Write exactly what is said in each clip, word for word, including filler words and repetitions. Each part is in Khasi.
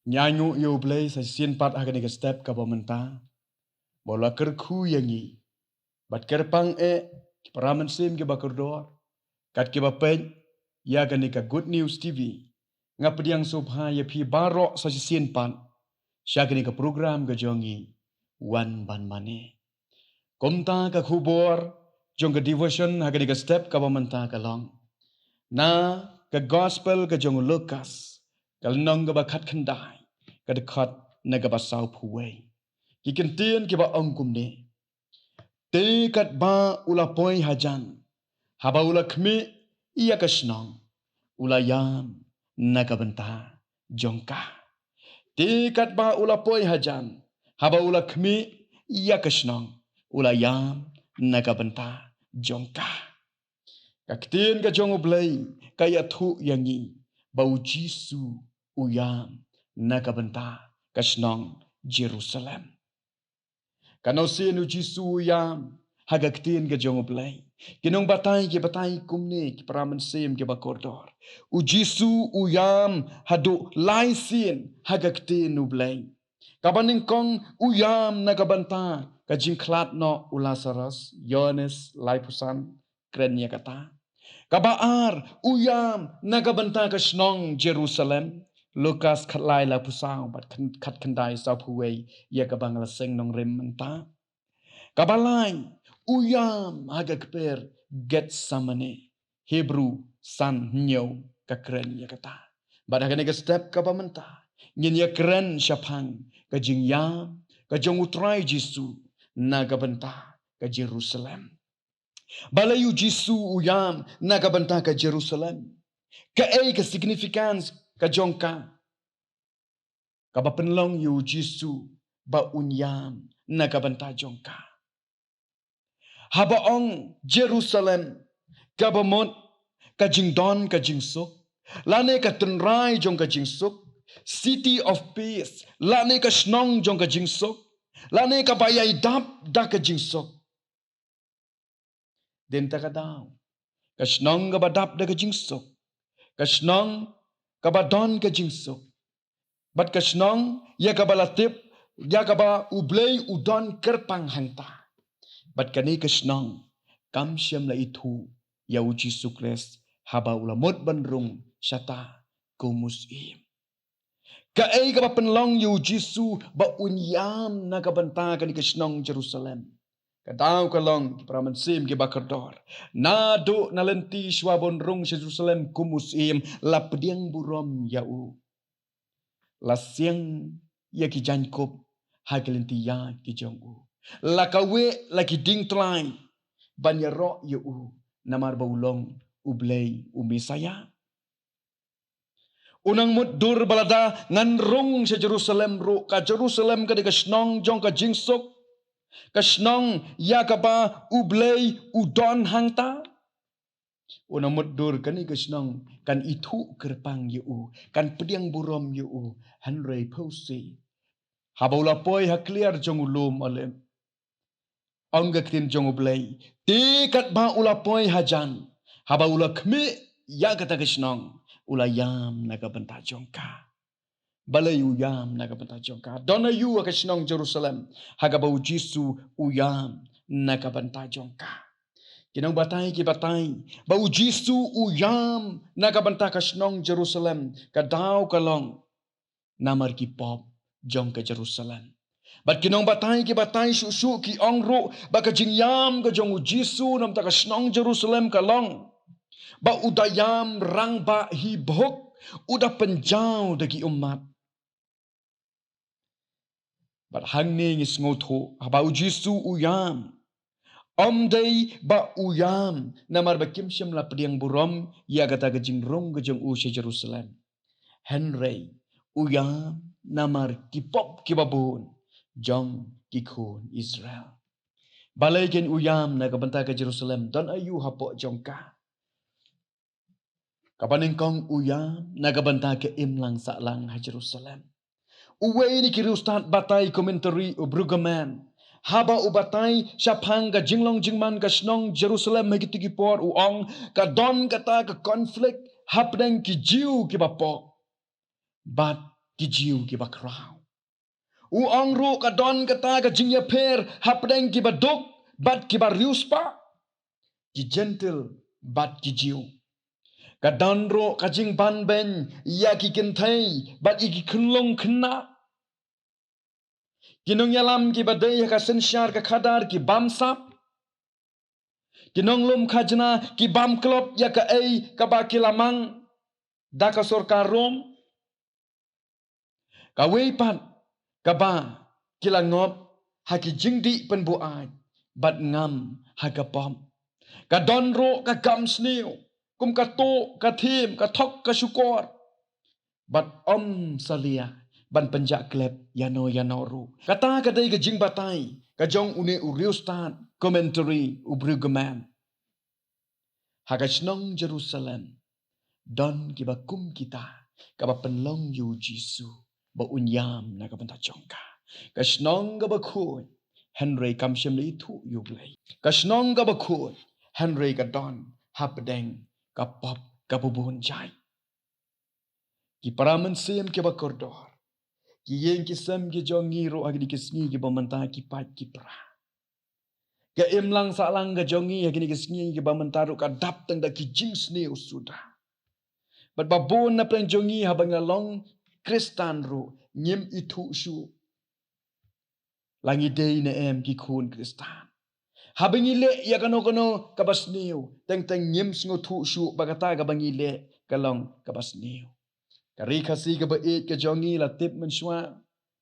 Ngi ainguh ïa U Blei sa shisien pat ha kane ka step kaba mynta, ba u la kyrkhu ïa ngi. Bad kyrpang eh, ki para mynsiem kiba kordor, kat kiba peit ïa kane ka Good News T V, nga pdiang sngewbha ïa phi baroh sa shisien pat sha kane ka program ka jong ngi, Wan Ban Mane. Kumta ka khubor jong ka devotion ha kane ka step kaba mynta ka long na ka Gospel ka jong u Lukas, ka lynnong kaba khatkhyndai, ka dkhot na kaba sawphew wei. Ki kyntien kiba ong kumne: Te katba u la poi hajan, haba u la khmih ïa ka shnong, u la ïam na ka bynta jong ka. Te katba u la poi hajan, haba u la khmih ïa ka shnong, u la ïam na ka bynta jong ka. Ka ktien ka jong U Blei ka ïathuh ïa ngi ba U Jisu u ïam na ka bynta ka shnong Jerusalem. Katno sien U Jisu u ïam ha ka ktien ka jong U Blei? Ki nongbatai ki batai kumne, ki para mynsiem kiba kordor: U Jisu u ïam haduh lai sien ha ka ktien U Blei. Kaba nyngkong, u ïam na ka bynta ka jingkhlad noh u Lasarus, Ïoannis laiphew san kren ïa kata. Kaba ar, u ïam na ka bynta ka shnong Jerusalem, Lukas khatlai laiphew saw bad khat-, khatkhyndai sawphew wei, ïa kaba nga la seng nongrim mynta. Kaba lai, u ïam ha ka kper Getsemane, Hebru san hynñiew ka kren ïa kata. Bad ha kane ka step kaba mynta, ngin ïa kren shaphang ka jingïam ka jong U Trai Jisu na ka bynta ka Jerusalem. Balei U Jisu u ïam na ka bynta ka Jerusalem? Kaei ka significance ka jong ka? Kaba pynlong ïa U Jisu ba un ïam na ka bynta jong ka. Haba ong Jerusalem, kaba mut ka jingdon ka jingsuk, lane ka tynrai jong ka jingsuk, City of Peace, lane ka shnong jong ka jingsuk, lane kaba ïai dap da ka jingsuk. Dei na kata ka daw, ka shnong kaba dap da ka jingsuk, ka shnong kaba don ka jingsuk, bad ka shnong ïa kaba la tip ïa kaba U Blei u don kyrpang hangta. Bad kane ka shnong kam shym la ithuh ïa U Jisu Khrist haba u la mut ban rung shata kum u syiem. Kaei kaba pynlong ïa U Jisu ba un ïam na ka bynta kane ka shnong Jerusalem? Ka daw ka long, ki para mynsiem kiba kordor, naduh na lynti shuwa ba un rung sha Jerusalem kum u syiem, la pdiang burom ïa u, la siang ïa ki jaiñkup ha ki lynti ïaid ki jong u, la kaweh la ki dieng tlai ban ïaroh ïa u, namar ba u long U Blei u Messaïah. U nang mutdur ba lada ngan rung sha Jerusalem ruh, ka Jerusalem ka dei ka shnong jong ka jingsuk, ka shnong ïa kaba U Blei u don hangta. U nang mutdur kane ka shnong kan ithuh kyrpang ïa u, kan pdiang burom ïa u. Hynrei phewse, haba u la poi ha kliar jong u lum Olib, ong ka ktien jong U Blei, te katba u la poi hajan, haba u la khmih ïa kata ka shnong, u la ïam na ka bynta jong ka. Balei u ïam na ka bynta jong ka? Don aïu ha ka shnong Jerusalem ha kaba U Jisu u ïam na ka bynta jong ka? Ki nongbatai ki batai ba U Jisu u ïam na ka bynta ka shnong Jerusalem, ka daw ka long namar ki pop jong ka Jerusalem. Bad ki nongbatai ki batai shuh shuh ki ong ruh ba ka jingïam ka jong U Jisu na ka bynta ka shnong Jerusalem ka long ba u da ïam rangbah hi bhuk, u da pynjaw da ki ummat. Bad hangne ngi sngewthuh, haba U Jisu u ïam, ym dei ba u ïam namar ba kim shym la pdiang burom ïa kata ka jingrung ka jong u sha Jerusalem. Hynrei u ïam namar ki pop kiba bun jong ki khun Israel. Balei kein u ïam na ka bynta ka Jerusalem? Don aïu hapoh jong ka? Kaba nyngkong, u ïam na ka bynta ka imlang sahlang ha Jerusalem. Uwei na ki riewstad batai commentary, u Brueggemann, haba u batai shaphang ka jinglong jingman ka shnong Jerusalem ha kito ki por, u ong ka don kata ka conflict hapdeng ki Jiw kiba pop bad ki Jiw kiba khraw. U ong ruh ka don kata ka jingïapher hapdeng kiba duk bad kiba riewspah, ki Jentil bad ki Jiw. Ka don ruh ka jingbanbeiñ ïa ki kynthei bad ïa ki khyllung khynnah. Ki nongïalam kiba dei ha ka synshar ka khadar ki bamsap. Ki nonglum khajna ki bam klop ïa kaei kaba ki la mang da ka sorkar Rom. Kawei pat kaba ki la ngop ha ki jingdih pynbuaid bad ngam ha ka pop. Ka don ruh ka kam sniew kum ka tuh, ka thiem, ka thok, ka shukor. Bad ym salia ban pynjah klep ïano ïano ruh. Kata ka dei ka jingbatai ka jong une u riewstad commentary, u Brueggemann. Ha ka shnong Jerusalem don kiba kum kita, kaba pynlong ïa u Jisu ba un ïam na ka bynta jong ka. Ka shnong kaba khuid, hynrei kam shym la ithuh ïa u Blei. Ka shnong kaba khuid, hynrei ka don hapdeng ka pop kaba bun jait. Ki para mynsiem kiba kordor, ki ïing ki sem ki jong ngi ruh ha kine ki sngi kiba mynta ki pait ki pra. Ka imlang sahlang ka jong ngi ha kine ki sngi kiba mynta ruh ka dap tang da ki jingsniew suda. Bad ba bun na pdeng jong ngi haba ngi la long Khristan ruh ngim ithuh shuh la ngi dei ne em ki khun Khristan. Haba ngi leh ïa kano kano kaba sniew, teng teng ngim sngewthuh shuh ba kata kaba ngi leh ka long kaba sniew. Ka Ri Khasi kaba ïeit ka jong ngi la tip mynshuwa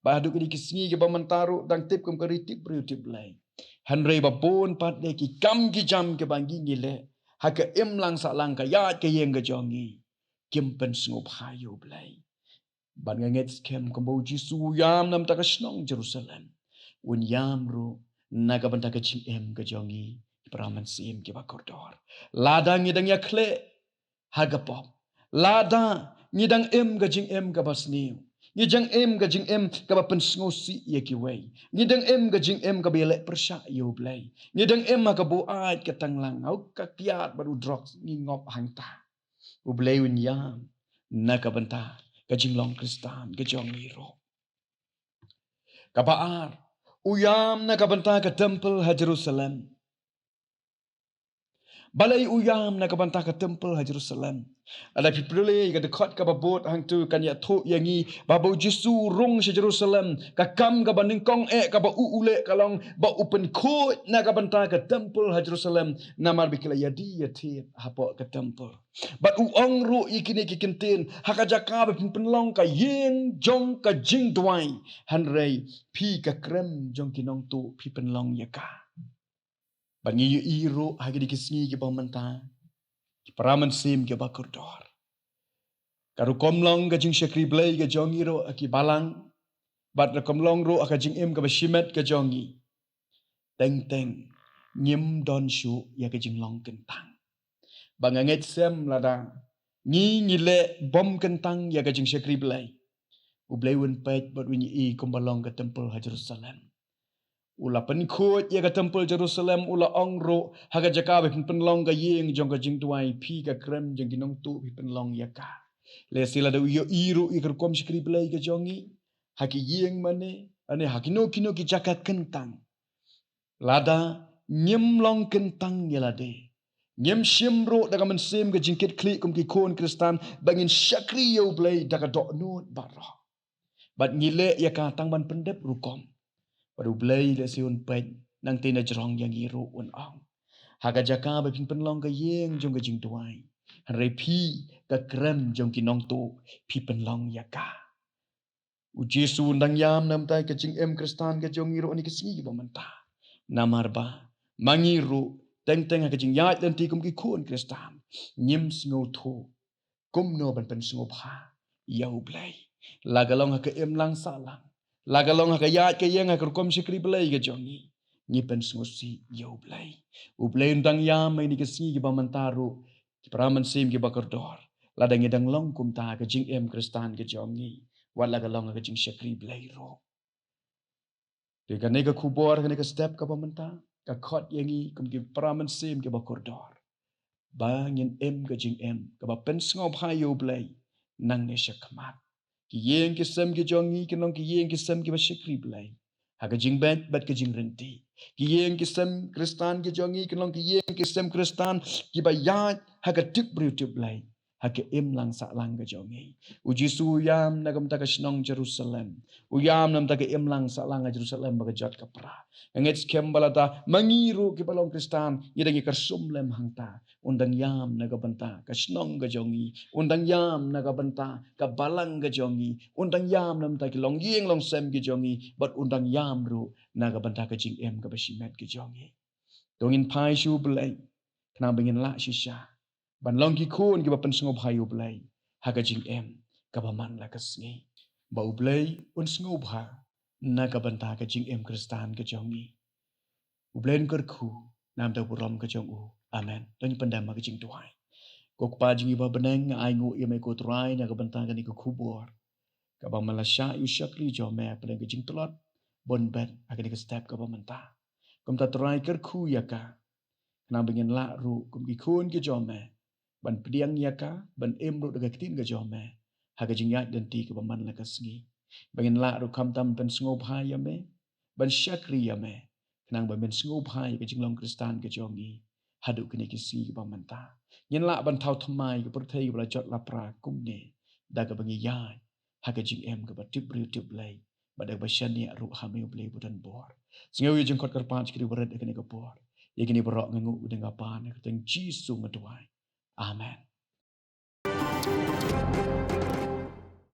ba haduh kine ki sngi kiba mynta ruh dang tip kum ka ri tip briew tip Blei. Hynrei ba bun pat de ki kam ki jam kiba ngi ngi leh ha ka imlang sahlang, ka ïaid ka ïeng ka jong ngi, kim pynsngewbha ïa u Blei. Bad nga ngeit skhem kumba u Jisu u ïam na ka bynta ka shnong Jerusalem, un ïam ruh na ka bynta ka jingim ka jong ngi ki para mynsiem kiba kordor. Lada ngi dang ïakhleh ha ka pop, lada ngi dang im ka jingim kaba sniew, ngi dang im ka jingim kaba pynsngewsih ïa kiwei, ngi dang im ka jingim kaba ïaleh pyrshah ïa u Blei, ngi dang im ha ka buaid ka tanglang, ha ka kiad bad u drugs ngi ngop hangta, u Blei un ïam na ka bynta ka jinglong Khristan ka jong ngi ruh. Kaba ar, u ïam na ka bynta ka templ ha Jerusalem. Balei u ïam na ka bynta ka templ ha Jerusalem? Lada phi pule ïa ka dkhot kaba bud hangtu kan ïathuh ïa ngi ba haba u Jisu u rung sha Jerusalem, ka kam kaba nyngkong eh kaba u u leh ka long ba u pynkhuid na ka bynta ka templ ha Jerusalem, namar ba ki la ïadie ïathied hapoh ka templ. Bad u ong ruh ïa kine ki kyntien, ha ka jaka ba phin pynlong ka ïing jong ka jingduwai, hynrei phi ka krem jong ki nongtuh phi pynlong ïa ka. Bad ngi ïohi ruh ha kine ki sngi kiba mynta, ki para mynsiem kiba kordor, ka rukom long ka jingshakri Blei ka jong ngi ruh ha ki balang, bad rukom long ruh ha ka jingim kaba shimet ka jong ngi, teng teng ngim don shuh ïa ka jinglong kyntang. Ba nga ngeit skhem lada ngi ngi leh bym kyntang ïa ka jingshakri Blei, u Blei un peit bad un ïohi kumba long ka templ ha Jerusalem. U la pynkhuid ïa ka templ Jerusalem, u la ong ruh, ha ka jaka ba phin pynlong ka ïing jong ka jingduwai, phi ka krem jong ki nongtuh phi pynlong ïa ka. Lehse lada u ïohi ruh ïa ka rukom shakri Blei ka jong ngi ha ki ïing mane, ane ha kino kino ki jaka kyntang, lada ngim long kyntang ïa lade, ngim shim ruh da ka mynsiem ka jingkitkhlieh kum ki khun Khristan ba ngin shakri ïa u Blei da ka dohnud baroh, bad ngi leh ïa ka tang ban pyndep rukom, bad u Blei lehse un peit nangta na jrong ïa ngi ruh, un ong, ha ka jaka ba phin pynlong ka ïing jong ka jingduwai, hynrei phi ka krem jong ki nongtuh phi pynlong ïa ka. U Jisu un dang ïam na ka bynta ka jingim Khristan ka jong ngi ruh ha kine ki sngi kiba mynta. Namar ba ma ngi ruh, teng teng ha ka jingïaid lynti kum ki khun Khristan, ngim sngewthuh kumno ban pynsngewbha ïa u Blei. La ka long ha ka imlang sahlang, la ka long ha ka ïaid ka ïeng, ha ka rukom shakri Blei ka jong ngi, ngi pynsngewsih ïa u Blei. U Blei un dang ïam ha kine ki sngi kiba mynta ruh, ki para mynsiem kiba kordor, lada ngi dang long kumta ha ka jingim Khristan ka jong ngi, wat la ka long ha ka jingshakri Blei ruh. Te kane ka khubor, kane ka step kaba mynta, ka khot ïa ngi kum ki para mynsiem kiba kordor, ba ngin im ka jingim kaba pynsngewbha ïa u Blei nangne shakhmat. Ki ïing ki sem ki jong ngi kin long ki ïing ki sem kiba shakri Blei ha ka jingbit bad ka jingrynti. Ki ïing ki sem Khristan ki jong ngi kin long ki ïing ki sem Khristan kiba ïaid ha ka tip briew tip Blei, ha ka imlang sahlang ka jong ngi. U Jisu u ïam na ka bynta ka shnong Jerusalem. U ïam na ka bynta ka imlang sahlang ka Jerusalem ba ka jot ka pra. Nga ngeit skhem ba lada ma ngi ruh kiba long Khristan ngi dang ïa kyrsum lem hangta, un dang ïam na ka bynta ka shnong ka jong ngi, un dang ïam na ka bynta ka balang ka jong ngi, un dang ïam na ka bynta ki longïing longsem ki jong ngi, bad un dang ïam ruh na ka bynta ka jingim kaba shimet ka jong ngi. To ngin phai sha U Blei khnang ba ngin lah shisha ban long ki khun kiba pynsngewbha ïa U Blei ha ka jingim kaba man la ka sngi, ba U Blei un sngewbha na ka bynta ka jingim Khristan ka jong ngi. U Blei un kyrkhu na ka bynta u burom ka jong u. Amen. To ngin pyndem ha ka jingduwai. Ko Kpa jong ngi ba ha bneng, nga ainguh ïa me ko Trai na ka bynta kane ka khubor kaba me la shah ïa u shakri jong me ha pdeng ka jingtlot ban bud ha kane ka step kaba mynta. Kumta Trai kyrkhu ïa ka khnang ba ngin lah ruh kum ki khun ki jong me ban pdiang ïa ka, ban im ruh da ka ktien ka jong me ha ka jingïaid lynti kaba man la ka sngi. Ba ngin lah ruh khamtam ban pynsngewbha ïa me, ban shakri ïa me, khnang ba men sngewbha ïa ka jinglong Khristan ka jong ngi haduh kine ki sngi kiba mynta. Ngin lah ban thaw thymmai ka pyrthei kaba la jot la pra kumne da kaba ngi ïaid ha ka jingim kaba tip briew tip Blei bad da kaba shaniah ruh ha me U Blei ba don bor. Sngew ïa ka jingkhot kyrpad jong ki riewrit ha kane ka por. Ïa kine baroh nga nguh kyrteng Kpa, ha ka kyrteng Jisu nga duwai. Amen.